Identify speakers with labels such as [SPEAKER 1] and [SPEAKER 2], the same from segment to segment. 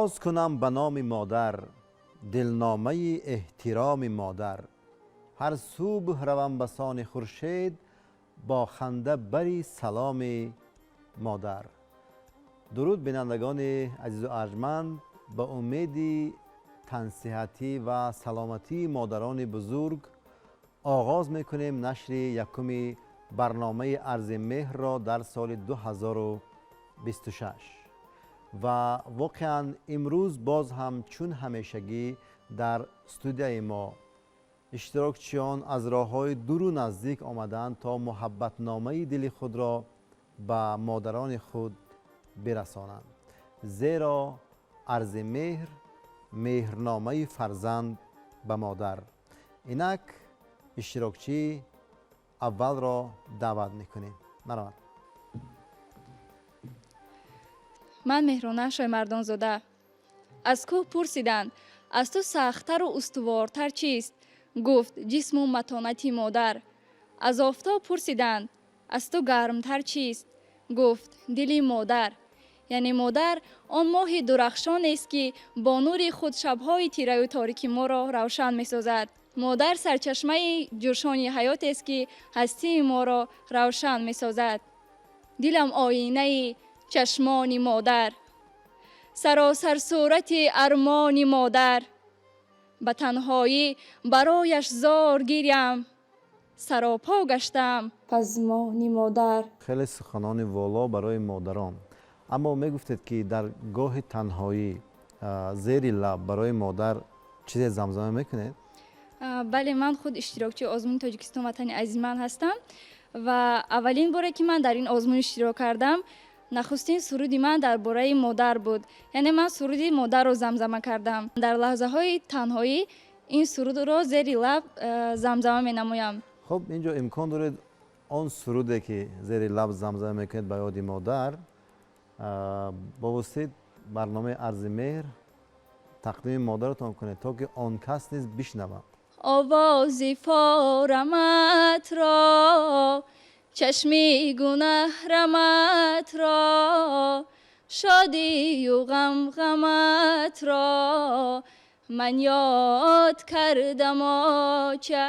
[SPEAKER 1] Оғоз кунам ба номи модар, дилномаи эҳтироми модар. Ҳар субҳ равам ба сони хуршед, бо ханда бари саломи модар. Дуруд, бинандагони азизу арҷманд, ба умеди тансиҳатӣ ва саломатии модарони бузург оғоз мекунем нашри якуми барномаи Арзи меҳрро дар соли 2026. Ва воқеан имрӯз боз ҳам чун ҳамешагӣ дар студияи мо иштирокчиён аз роҳҳои дуру наздик омадаанд, то муҳаббатномаи дили худро ба модарони худ бирасонанд. Зеро Арзи меҳр меҳрномаи фарзанд ба модар. Инак иштирокчии аввалро даъват мекунем. Марҳамат.
[SPEAKER 2] Ман Меҳрона Шоймардонзода. Аз кӯҳ пурсиданд: аз ту сахттару устувортар чист? Гуфт: ҷисму матонати модар. Аз офтоб пурсиданд: аз ту гармтар чист? Гуфт: дили модар. Яъне модар он моҳи дурахшонест, ки бо нури худ шабҳои тираю торики моро равшан месозад. Модар сарчашмаи ҷӯшони ҳаётест, ки ҳастии моро равшан месозад. Дилам оинаи чашмони модар, саросар сурати армони модар. Ба танҳоӣ барояш зор гирям, саропо гаштам пазмони модар.
[SPEAKER 1] Хеле суханони воло барои модарон. Аммо мегуфтед, ки дар гоҳи танҳоӣ зери лаб барои модар чизе замзама мекунед?
[SPEAKER 2] Бале, ман худ иштирокчии озмуни Тоҷикистон Ватани азизи ман ҳастам ва аввалин боре, ки ман дар ин озмун иштирок кардам, нахустин суруди ман дар бораи модар буд. Яъне ман суруди модарро замзама кардам. Дар лаҳзаҳои танҳоӣ ин сурудро зери лаб замзама менамоям.
[SPEAKER 1] Хуб, инҷо имкон доред он суруде, ки зери лаб замзама мекунед ба ёди модар, бо воситаи барномаи Арзи меҳр тақдими модаратон кунед, то ки он кас низ бишнавад.
[SPEAKER 2] Овози фораматро, чашми гунаҳраматро, шодию ғамғаматро ман ёд кардам, оча.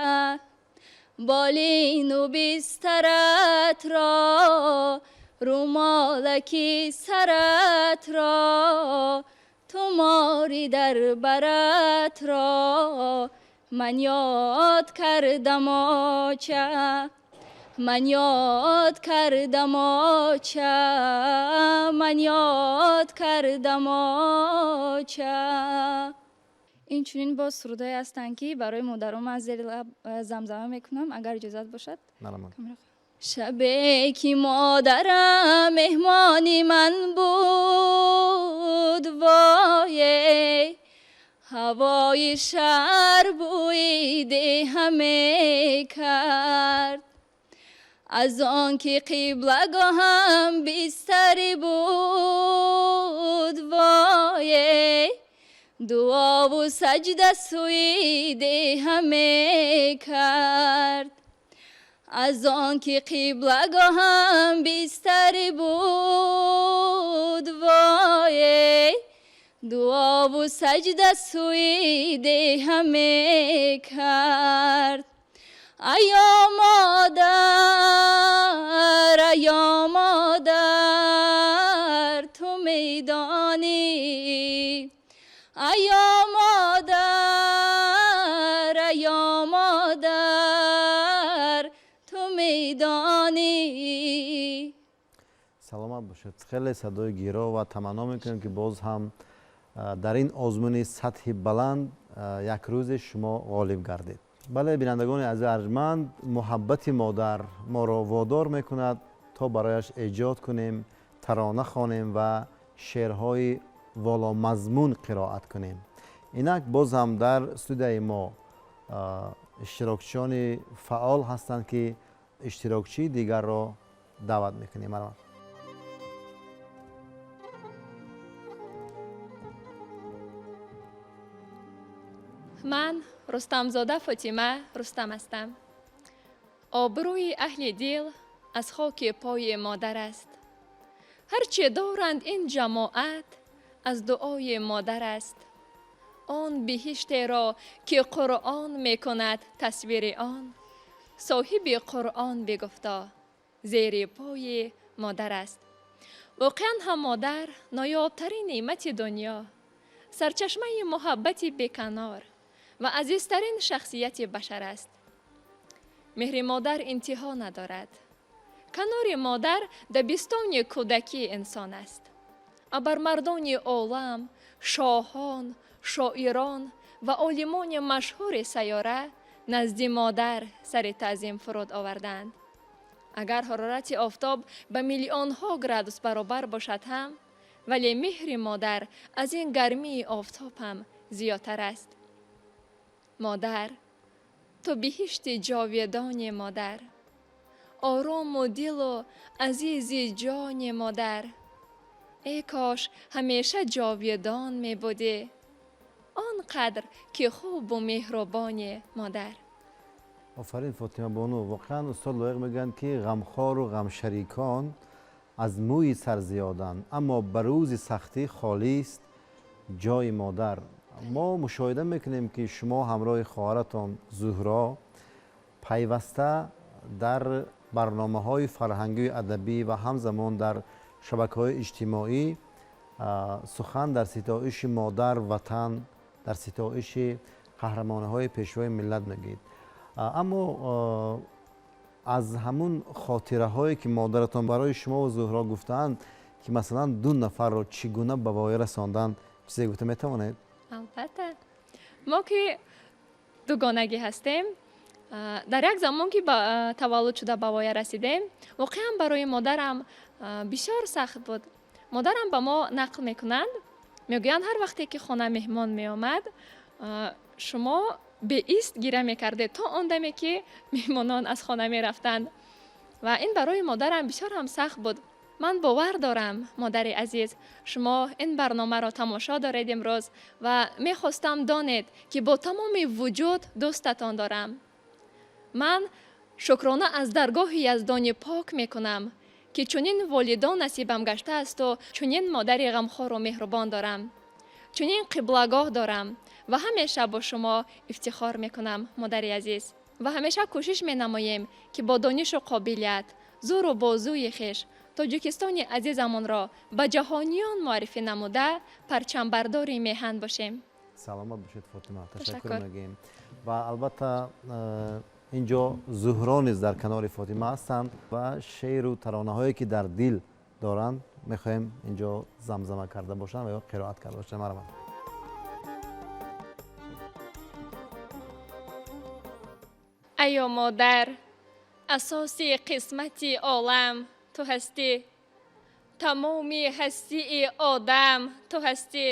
[SPEAKER 2] Болину бистаратро, румолаки саратро, тумори дар баратро ман ёд кардам, оча. Ман ёд кардам, оча, ман ёд кардам, оча. Инчунин боз сурудҳое ҳастанд, ки барои модарон ман зери лаб замзама мекунам, агар иҷозат бошад.
[SPEAKER 1] Марҳамат.
[SPEAKER 2] Шабе ки модарам меҳмони ман буд, вое, ҳавои шаҳр бӯи деҳа мекард. Аз он ки қиблагоҳам бистарӣ буд, вое, дуову саҷда сӯи деҳа мекард. Аз он ки қиблагоҳам бистарӣ буд, вое, дуову саҷда сӯи деҳа мекард. Аё модар, аё модар, ту медонӣ. Аё модар, аё модар, ту медонӣ.
[SPEAKER 1] Саломат бошед. Хеле садои гиро ва таманно мекунем, ки боз ҳам дар ин озмуни сатҳи баланд як рӯзе шумо ғолиб гардед. Бале, бинандагони азизи арҷманд, муҳаббати модар моро водор мекунад, то барояш эҷод кунем, тарона хонем ва шеърҳои воломазмун қироат кунем. Инак боз ҳам дар студияи мо иштирокчиёни фаъол ҳастанд, ки иштирокчии дигарро даъват мекунем. Марҳамат.
[SPEAKER 3] Ман Рустамзода Фотима Рустам ҳастам. Обрӯи аҳли дил аз хоки пои модар аст. Ҳарче доранд ин ҷамоат аз дуои модар аст. Он биҳиштеро, ки Қуръон мекунад тасвири он, соҳиби Қуръон бигуфто, зери пои модар аст. Воқеан ҳам модар ноёбтарин неъмати дунё, сарчашмаи муҳаббати беканор ва азизтарин шахсияти башар аст. Меҳри модар интиҳо надорад. Канори модар дабистони кӯдакии инсон аст. Абармардони олам, шоҳон, шоирон ва олимони машҳури сайёра назди модар сари таъзим фуруд оварданд. Агар ҳарорати офтоб ба миллионҳо градус баробар бошад ҳам, вале меҳри модар аз ин гармии офтоб ҳам зиёдтар аст. Модар, ту биҳишти ҷовидони модар, орому дилу азизи ҷони модар. Эй кош ҳамеша ҷовидон мебудӣ, он қадр ки хубу меҳрубони модар.
[SPEAKER 1] Офарин, Фотима бону. Воқеан, устод Лоиқ мегӯянд, ки ғамхору ғамшарикон аз мӯи сар зиёданд, аммо ба рӯзи сахтӣ холист ҷои модар. Мо мушоҳида мекунем, ки шумо ҳамроҳи хоҳаратон Зуҳро пайваста дар барномаҳои фарҳангию адабӣ ва ҳамзамон дар шабакаҳои иҷтимоӣ сухан дар ситоиши модар, ватан, дар ситоиши қаҳрамониҳои Пешвои миллат мегӯед. Аммо аз ҳамун хотираҳое, ки модаратон барои шумо ва Зуҳро гуфтаанд, ки масалан ду нафарро чӣ гуна ба воя расонданд, чизе гуфта метавонед?
[SPEAKER 3] Албатта. Мо ки дугонагӣ ҳастем, дар як замон ки таваллуд шуда ба воя расидем, воқеан барои модарам бисёр сахт буд. Модарам ба мо нақл мекунанд, мегӯянд, ҳар вақте ки хона меҳмон меомад, шумо беист гиря мекардед то он даме, ки меҳмонон аз хона мерафтанд, ва ин барои модарам бисёр ҳам сахт буд. Ман бовар дорам, модари азиз, шумо ин барномаро тамошо доред имрӯз ва мехостам донед, ки бо тамоми вуҷуд дӯстатон дорам. Ман шукрона аз даргоҳи Яздони пок мекунам, ки чунин волидон насибам гаштаасту чунин модари ғамхору меҳрубон дорам, чунин қиблагоҳ дорам ва ҳамеша бо шумо ифтихор мекунам, модари азиз, ва ҳамеша кӯшиш менамоем, ки бо донишу қобилият, зӯру бозӯи хеш Тоҷикистони азизамонро ба ҷаҳониён муаррифӣ намуда, парчамбардори меҳан бошем.
[SPEAKER 1] Саломат бошед, Фотима, ташаккур мегӯем. Ва албатта, инҷо Зуҳро низ дар канори Фотима ҳастанд ва шеъру таронаҳое, ки дар дил доранд, мехоҳем инҷо замзама карда бошанд ва ё қироат карда бошанд. Марҳамат.
[SPEAKER 3] Айё модар, асоси қисмати олам ту ҳастӣ, тамоми ҳастии одам ту ҳастӣ,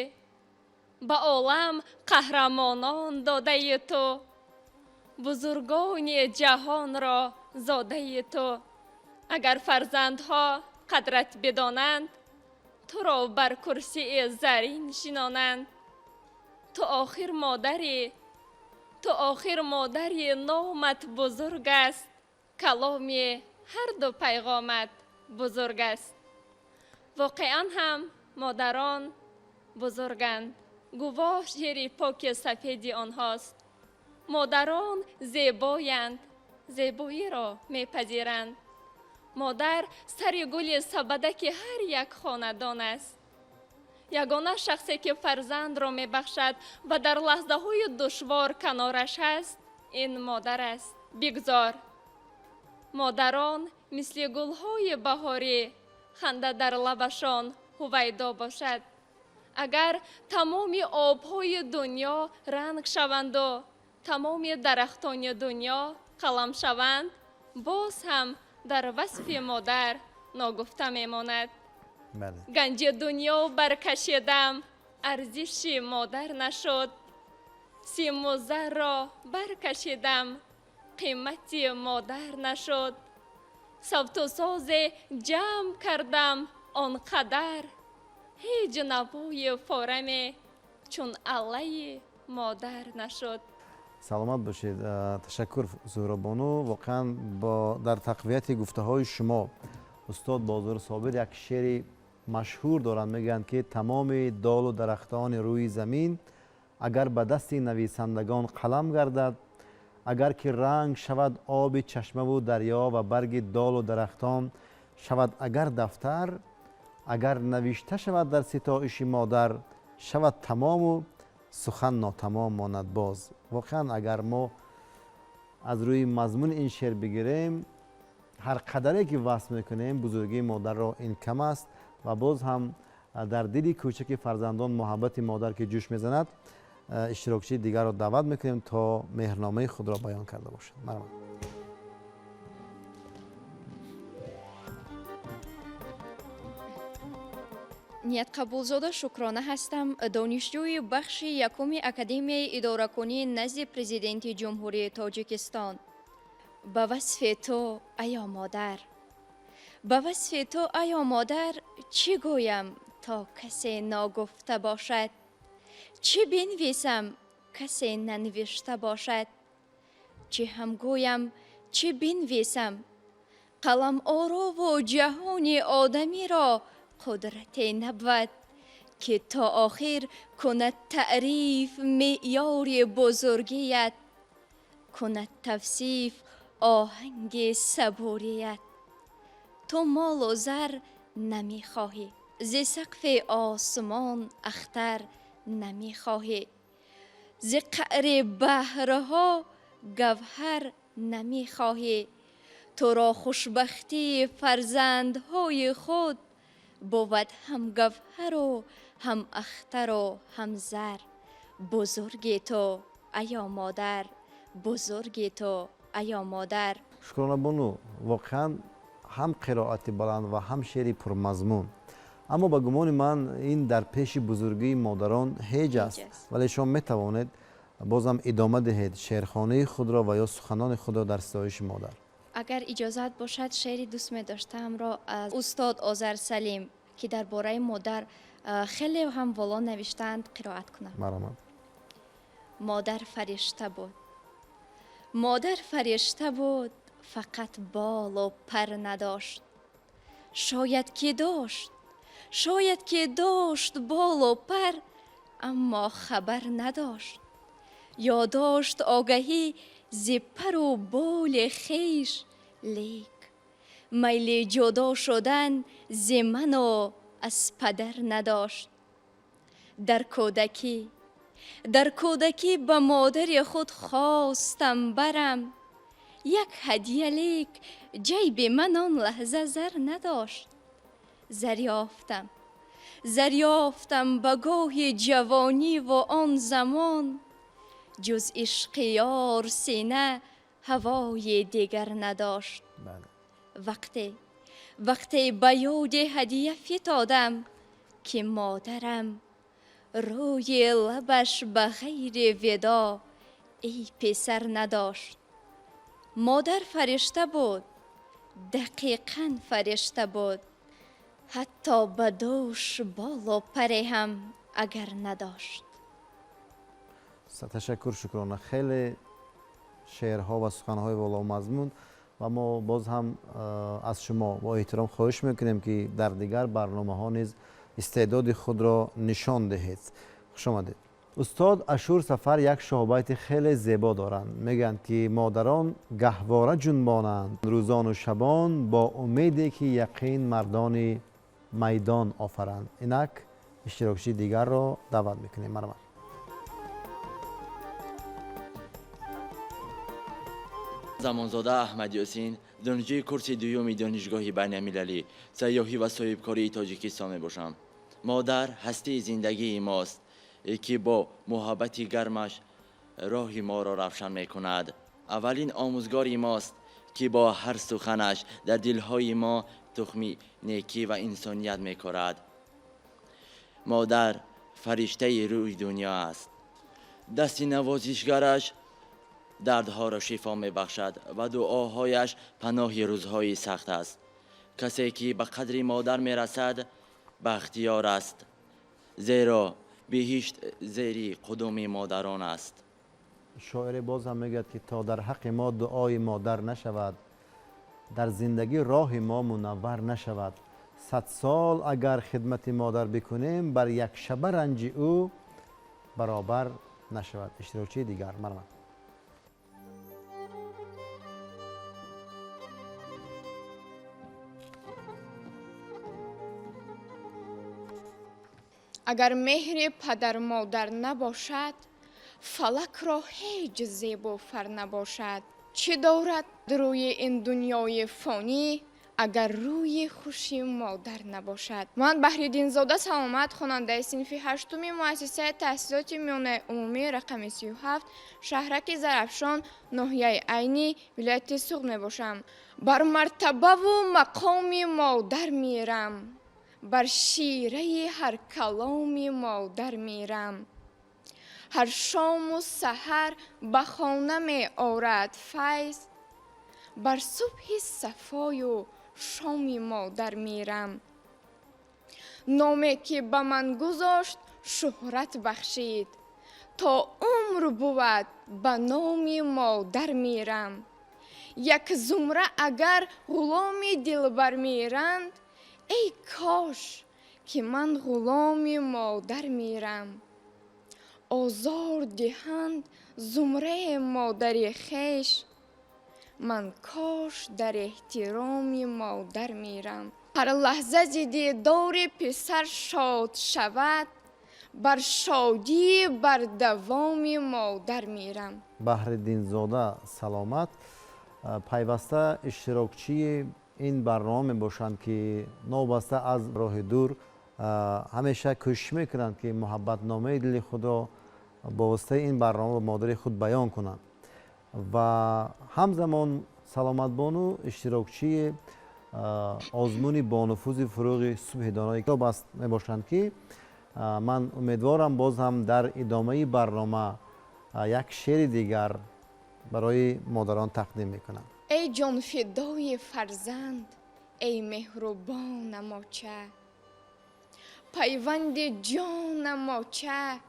[SPEAKER 3] ба олам қаҳрамонон додаи ту, бузургони ҷаҳонро зодаи ту. Агар фарзандҳо қадрат бидонанд, туро бар курсии зарин шинонанд. Ту охир модарӣ, ту охир модари, номат бузург аст, каломи ҳарду пайғомат бузург аст. Воқеан ҳам модарон бузурганд, гувоҳ шери поки сафеди онҳост. Модарон зебоянд, зебоиро мепазиранд. Модар сари гули сабадаки ҳар як хонадон аст. Ягона шахсе, ки фарзандро мебахшад ва дар лаҳзаҳои душвор канораш ҳаст, ин модар аст. Бигзор модарон мисли гулҳои баҳорӣ ханда дар лабашон ҳувайдо бошад. Агар тамоми обҳои дунё ранг шаванду тамоми дарахтони дунё қалам шаванд, боз ҳам дар васфи модар ногуфта мемонад. Ганҷи дунё баркашидам, арзиши модар нашуд, симу зарро баркашидам, қимати модар нашуд, савту созе ҷамъ кардам он қадар, ҳеҷ навои фораме чун аллаи модар нашуд.
[SPEAKER 1] Саломат бошед, ташаккур, Зуҳробону. Воқеан, бо дар тақвияти гуфтаҳои шумо устод Бозор Собир як шеъри машҳур доранд, мегӯянд ки тамоми долу дарахтони рӯи замин агар ба дасти нависандагон қалам гардад, агар ки ранг шавад оби чашмаву дарё ва барги долу дарахтон шавад агар дафтар, агар навишта шавад дар ситоиши модар, шавад тамому сухан нотамом монад боз. Воқеан агар мо аз рӯи мазмуни ин шеър бигирем, ҳар қадаре ки васф мекунем бузургии модарро ин кам аст ва боз ҳам дар дили кӯчаки фарзандон муҳаббати модар ки ҷӯш мезанад, иштирокчии дигарро даъват мекунем то меҳрномаи худро баён карда бошад. Марҳамат.
[SPEAKER 4] Ниятқабулзода Шукрона ҳастам, донишҷӯи бахши якуми Академияи идоракунии назди Президенти Ҷумҳурии Тоҷикистон. Ба васфи ту, аё модар, ба васфи ту, аё модар, чӣ гӯям то касе ногуфта бошад, чӣ бинвисам касе нанавишта бошад, чӣ ҳам гӯям чӣ бинвисам, қалам орову ҷаҳони одамиро қудрате набвад, ки то охир кунад таъриф меъёри бузургият, кунад тавсиф оҳанги сабурият. Ту молу зар намехоҳӣ, зи сақфи осмон ахтар намехоҳӣ, зи қаъри баҳрҳо гавҳар намехоҳӣ, туро хушбахтии фарзандҳои худ бувад ҳам гавҳару ҳам ахтару ҳам зар. Бузурги ту, аё модар, бузурги ту, аё модар.
[SPEAKER 1] Шукрона бону, воқеан ҳам қироати баланд ва ҳам шеъри пурмазмун, аммо ба гумони ман ин дар пеши бузургии модарон ҳеҷ аст, вале шумо метавонед бозам идома диҳед шеърхонаи худро ва ё суханони худро дар ситоиши модар.
[SPEAKER 4] Агар иҷозат бошад, шеъри дӯст медоштаамро аз устод Озар Салим, ки дар бораи модар хеле ҳам воло навиштаанд, қироат кунам.
[SPEAKER 1] Марҳамат.
[SPEAKER 4] Модар фаришта буд, модар фаришта буд, фақат болу пар надошт. Шояд ки дошт, шояд ки дошт болу пар, аммо хабар надошт. Ё дошт огаҳӣ зи пару боли хеш, лек майли ҷудо шудан зи ману аз падар надошт. Дар кӯдакӣ, дар кӯдакӣ ба модари худ хостам барам як ҳадия, лек ҷайби ман он лаҳза зар надошт. Зар ёфтам, зар ёфтам ба гоҳи ҷавониву он замон, ҷуз ишқи ёр сина ҳавои дигар надошт. Вақте, вақте ба ёди ҳадия фитодам, ки модарам рӯи лабаш ба ғайри видо эй писар надошт. Модар фаришта буд, дақиқан фаришта буд, ҳатто ба дӯш болу паре ҳам агар надошт.
[SPEAKER 1] Ташаккур, Шукрона. Хеле шеърҳо ва суханҳои воломазмун ва мо боз ҳам аз шумо бо эҳтиром хоҳиш мекунем, ки дар дигар барномаҳо низ истеъдоди худро нишон диҳед. Хуш омадед. Устод Ашур Сафар як шоҳбайти хеле зебо доранд. Мегӯянд, ки модарон гаҳвора ҷунбонанд рӯзону шабон бо умеде ки яқин мардони майдон офаранд. Инак иштирокчии дигарро даъват мекунем. Марҳамат.
[SPEAKER 5] Замонзода Аҳмад Ёсин, донишҷӯи курси дуюми Донишгоҳи байналмилалӣ сайёҳӣ ва соҳибкории Тоҷикистон мебошам. Модар ҳастии зиндагии мост, ки бо муҳаббати гармаш роҳи моро равшан мекунад. Аввалин омӯзгори мост, ки бо ҳар суханаш дар дилҳои мо тухми некӣ ва инсоният мекорад. Модар фариштаи рӯи дунё аст. Дасти навозишгараш дардҳоро шифо мебахшад ва дуоҳояш паноҳи рӯзҳои сахт аст. Касе ки ба қадри модар мерасад, бахтиёр аст, зеро биҳишт зери қудуми модарон аст.
[SPEAKER 1] Шоире боз ҳам мегӯяд, ки то дар ҳаққи мо дуои модар нашавад, дар зиндагӣ роҳи мо мунаввар нашавад. 100 сол агар хидмати модар бикунем, бар як шаба ранҷи ӯ баробар нашавад. Иштирокчии дигар, марҳамат.
[SPEAKER 6] Агар меҳри падар модар набошад, фалакро ҳеҷ зебофар набошад. Чӣ дорад рӯи ин дунёи фонӣ, агар рӯи хуши модар набошад? Ман Баҳриддинзода Саломат, хонандаи синфи 8-уми муассисаи таҳсилоти миёнаи умумӣ рақами 37, шаҳраки Зарафшон, ноҳияи Айнӣ, вилояти Суғд мебошам. Бар мартабаву мақоми модар мирам, бар шираи ҳар каломи модар мирам. Ҳар шому саҳар ба хона меорад файз, бар субҳи сафою шоми модар мирам. Номе ки ба ман гузошт шӯҳрат бахшид, то умр бувад ба номи модар мирам. Як зумра агар ғуломи дилбар миранд, эй кош ки ман ғуломи модар мирам. Озор диҳанд зумраи модари хеш, ман кош дар эҳтироми модар мирам. Ҳар лаҳза зи дидори писар шод шавад, бар шодии бардавоми модар мирам.
[SPEAKER 1] Баҳриддинзода Саломат пайваста иштирокчии ин барнома мебошанд, ки новобаста аз роҳи дур ҳамеша кӯшиш мекунанд, ки муҳаббатномаи дили худро бо воситаи ин барнома ба модари худ баён кунанд. Ва ҳамзамон Саломатбону иштирокчии озмуни бонуфузи фуруғи субҳи донои китоб аст мебошанд, ки ман умедворам боз ҳам дар идомаи барнома як шеъри дигар барои модарон тақдим мекунам.
[SPEAKER 6] Эй ҷонфидои фарзанд, эй меҳрубонам оча, пайванди ҷонам оча,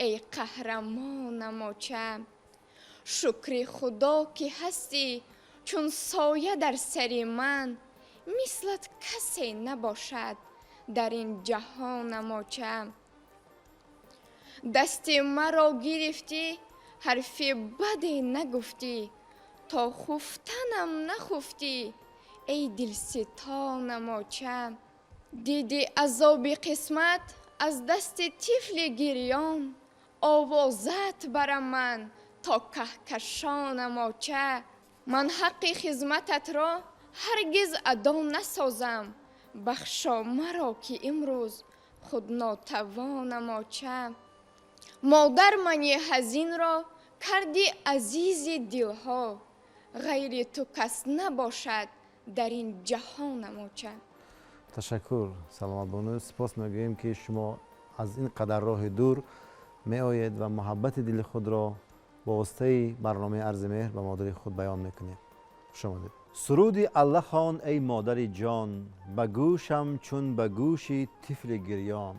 [SPEAKER 6] эй қаҳрамонам оча. Шукри худо ки ҳастӣ чун соя дар сари ман, мислат касе набошад дар ин ҷаҳонам оча. Дасти маро гирифтӣ, ҳарфи баде нагуфтӣ, то хуфтанам нахуфтӣ, эй дилситонам оча. Диди азоби қисмат аз дасти тифли гирён, овозат барам ман то каҳкашонам оча. Ман ҳаққи хизмататро ҳаргиз адо насозам, бахшо маро ки имрӯз худ нотавонам оча. Модар мани ҳазинро карди азизи дилҳо, ғайри ту кас набошад дар ин ҷаҳонам оча.
[SPEAKER 1] Ташаккур Саломатбону, сипос мегӯем, ки шумо аз ин қадар роҳи дур меоед ва муҳаббати дили худро бо воситаи барномаи арзи меҳр ба модари худ баён мекунед. Хуш омадед. Суруди Алла хон, эй модари ҷон, ба гӯшам чун ба гӯши тифли гирён.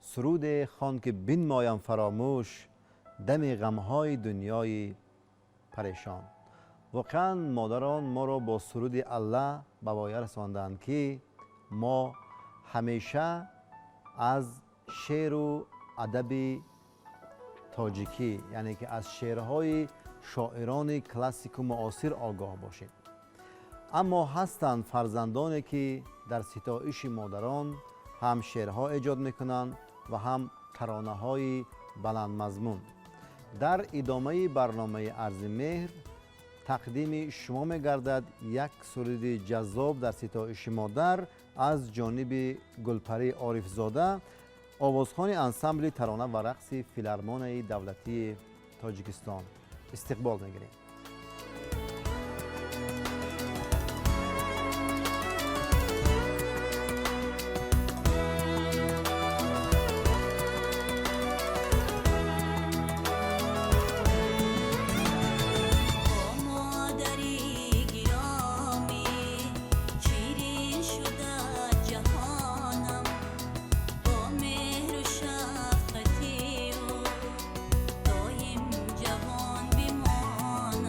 [SPEAKER 1] Суруде хон ки бинмоям фаромӯш дами ғамҳои дунёи парешон. Воқеан модарон моро бо суруди Алла ба воя расонданд, ки мо ҳамеша аз шеъру адаби тоҷикӣ, яъне ки аз шеърҳои шоирони классику муосир огоҳ бошем. Аммо ҳастанд фарзандоне, ки дар ситоиши модарон ҳам шеърҳо эҷод мекунанд ва ҳам таронаҳои баландмазмун. Дар идомаи барномаи арзи меҳр тақдими шумо мегардад як суруди ҷаззоб дар ситоиши модар аз ҷониби Гулпарӣ Орифзода, овозхони ансамбли тарона ва рақси филармонияи давлатии Тоҷикистон. Истиқбол мегирем.
[SPEAKER 7] Шафқати ӯ доим ҷавон бимон.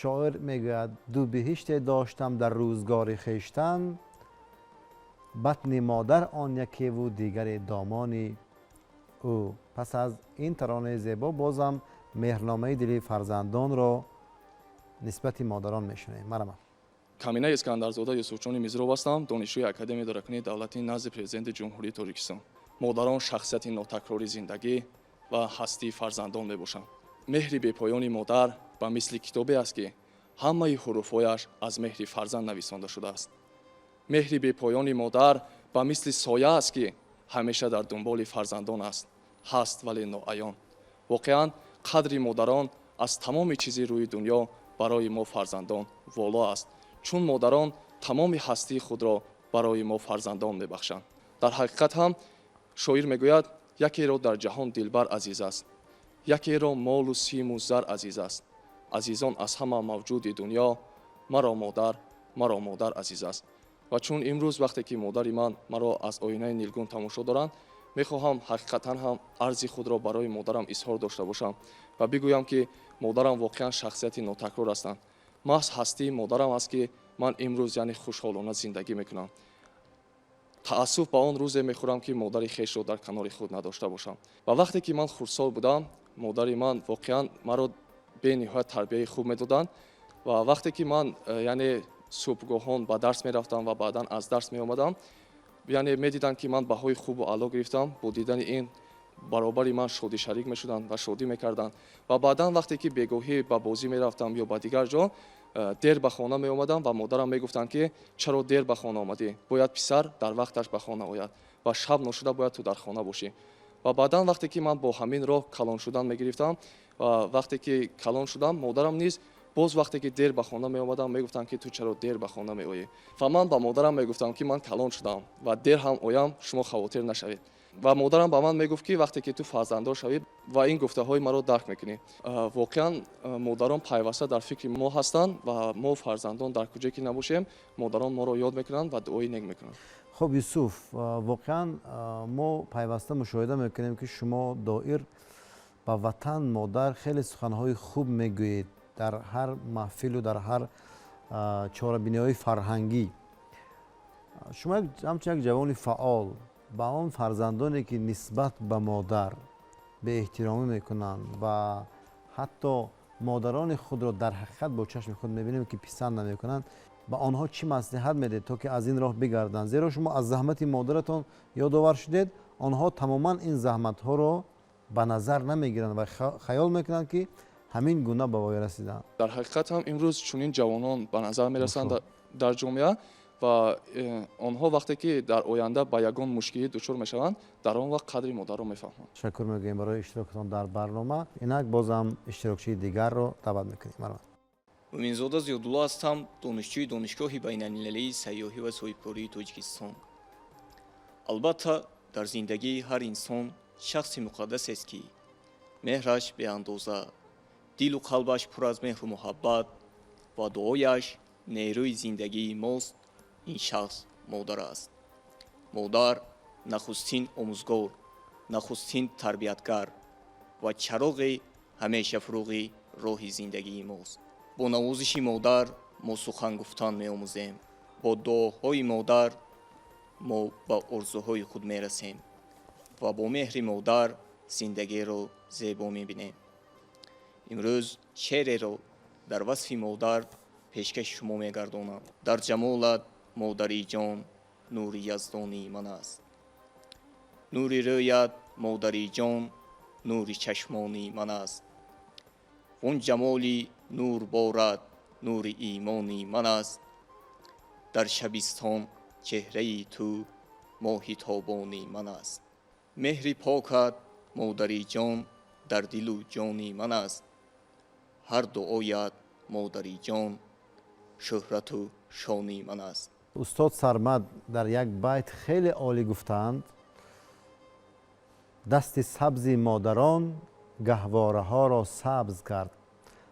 [SPEAKER 1] Шоир мегӯяд: ду биҳиште доштам дар рӯзгори хештан, батни модар он якеву дигаре домони ӯ. Пас аз ин таронаи зебо бозам меҳрномаи дили фарзандонро нисбати модарон мешунавем. Марҳамат.
[SPEAKER 7] Камина Искандарзода Юсуфҷони Мизров ҳастам, донишҷӯи Академияи идоракунии давлатӣ назди Президенти Ҷумҳурии Тоҷикистон. Модарон шахсияти нотакрори зиндагӣ ва ҳастии фарзандон мебошанд. Меҳри бепоёни модар ба мисли китобе аст, ки ҳамаи ҳуруфҳояш аз меҳри фарзанд нависонда шудааст. Меҳри бепоёни модар ба мисли соя аст, ки ҳамеша дар дунболи фарзандон аст, ҳаст, вале ноаён. Воқеан, қадри модарон аз тамоми чизи рӯи дунё барои мо фарзандон воло аст, чун модарон тамоми ҳастии худро барои мо фарзандон мебахшанд. Дар ҳақиқат ҳам шоир мегӯяд: якеро дар ҷаҳон дилбар азиз аст, якеро молу симу зар азиз аст, азизон аз ҳама мавҷуди дунё маро модар, маро модар азиз аст. Ва чун имрӯз вақте ки модари ман маро аз оинаи нилгун тамошо доранд, мехоҳам ҳақиқатан ҳам арзи худро барои модарам изҳор дошта бошам ва бигӯям, ки модарам воқеан шахсияти нотакрор ҳастанд. Маҳз ҳастии модарам аст, ки ман имрӯз, яъне, хушҳолона зиндагӣ мекунам. Таассуф ба он рӯзе мехӯрам, ки модари хешро дар канори худ надошта бошам. Ва вақте ки ман хурдсол будам, модари ман воқеан маро бениҳоят тарбияи хуб медоданд. Ва вақте ки ман яъне, субҳгоҳон ба дарс мерафтам ва баъдан аз дарс меомадам, яъне, медиданд, ки ман баҳои хубу аъло гирифтам, бо дидани ин баробари ман шодӣ шарик мешуданд ва шодӣ мекарданд. Ва баъдан вақте ки бегоҳӣ ба бозӣ мерафтам ё ба дигар ҷо, дер ба хона меомадам ва модарам мегуфтанд, ки чаро дер ба хона омадӣ, бояд писар дар вақташ ба хона ояд ва шаб ношуда бояд ту дар хона бошӣ. Ва баъдан вақте ки ман бо ҳамин роҳ калон шудан мегирифтам ва вақте ки калон шудам, модарам низ боз вақте ки дер ба хона меомадам, мегуфтанд, ки ту чаро дер ба хона меоӣ. Ва ман ба модарам мегуфтам, ки ман калон шудам ва дер ҳам оям, шумо хавотир нашавед. Ва модарам ба ман мегуфт, ки вақте ки ту фарзанддор шавӣ ва ин гуфтаҳои маро дарк мекунӣ. Воқеан, модарон пайваста дар фикри мо ҳастанд ва мо фарзандон дар куҷое ки набошем, модарон моро ёд мекунанд ва дуои нек мекунанд.
[SPEAKER 1] Хуб, Юсуф, воқеан, мо пайваста мушоҳида мекунем, ки шумо доир ба ватан, модар хеле суханҳои хуб мегӯед дар ҳар маҳфилу дар ҳар чорабиниҳои фарҳангӣ. Шумо ҳамчун як ҷавони фаъол ба он фарзандоне, ки нисбат ба модар беэҳтиромӣ мекунанд ва ҳатто модарони худро дар ҳақиқат бо чашми худ мебинем, ки писанд намекунанд, ба онҳо чӣ маслиҳат медиҳед, то ки аз ин роҳ бигарданд? Зеро шумо аз заҳмати модаратон ёдовар шудед, онҳо тамоман ин заҳматҳоро ба назар намегиранд ва хаёл мекунанд, ки ҳамин гуна ба воя расиданд.
[SPEAKER 7] Дар ҳақиқат ҳам имрӯз чунин ҷавонон ба назар мерасанд дар ҷомеа ва онҳо вақте ки дар оянда ба ягон мушкилӣ дучор мешаванд, дар он вақт қадри модарро мефаҳманд.
[SPEAKER 1] Ташаккур мегӯем барои иштирокатон дар барнома. Инак бозам иштирокчии дигарро даъват мекунем. Марҳамат.
[SPEAKER 8] Муминзода Зиёдулло ҳастам, донишҷӯи Донишгоҳи байналмилалии сайёҳӣ ва соҳибкории Тоҷикистон. Албатта, дар зиндагии ҳар инсон шахси муқаддасест, ки меҳраш беандоза, дилу қалбаш пур аз меҳру муҳаббат ва дуояш нерӯи зиндагии мост. Ин шахс модар аст. Модар нахустин омӯзгор, нахустин тарбиятгар ва чароғи ҳамешафурӯғи роҳи зиндагии мост. Бо навозиши модар мо сухан гуфтан меомӯзем, бо дуоҳои модар мо ба орзуҳои худ мерасем ва бо меҳри модар зиндагиро зебо мебинем. Имрӯз шеъреро дар васфи модар пешкаши шумо мегардонам. Дар ҷамолат, модари ҷон, нури яздонии ман аст, нури рӯят, модари ҷон, нури чашмони ман аст, он ҷамоли нур борад нури имони ман аст, дар шабистон чеҳраи ту моҳи тобони ман аст, меҳри покат, модари ҷон, дар дилу ҷони ман аст, ҳар дуоят, модари ҷон, шӯҳрату шони ман аст.
[SPEAKER 1] Устод Сармад дар як байт хеле олӣ гуфтаанд: дасти сабзи модарон гаҳвораҳоро сабз кард,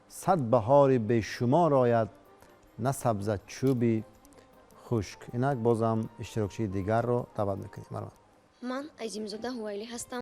[SPEAKER 1] сад баҳори бешумор ояд, насабзад чӯби хушк. Инак бозам иштирокчии дигарро даъват мекунем. Марҳамат.
[SPEAKER 9] Ман Азимзода Ҳувайлӣ ҳастам.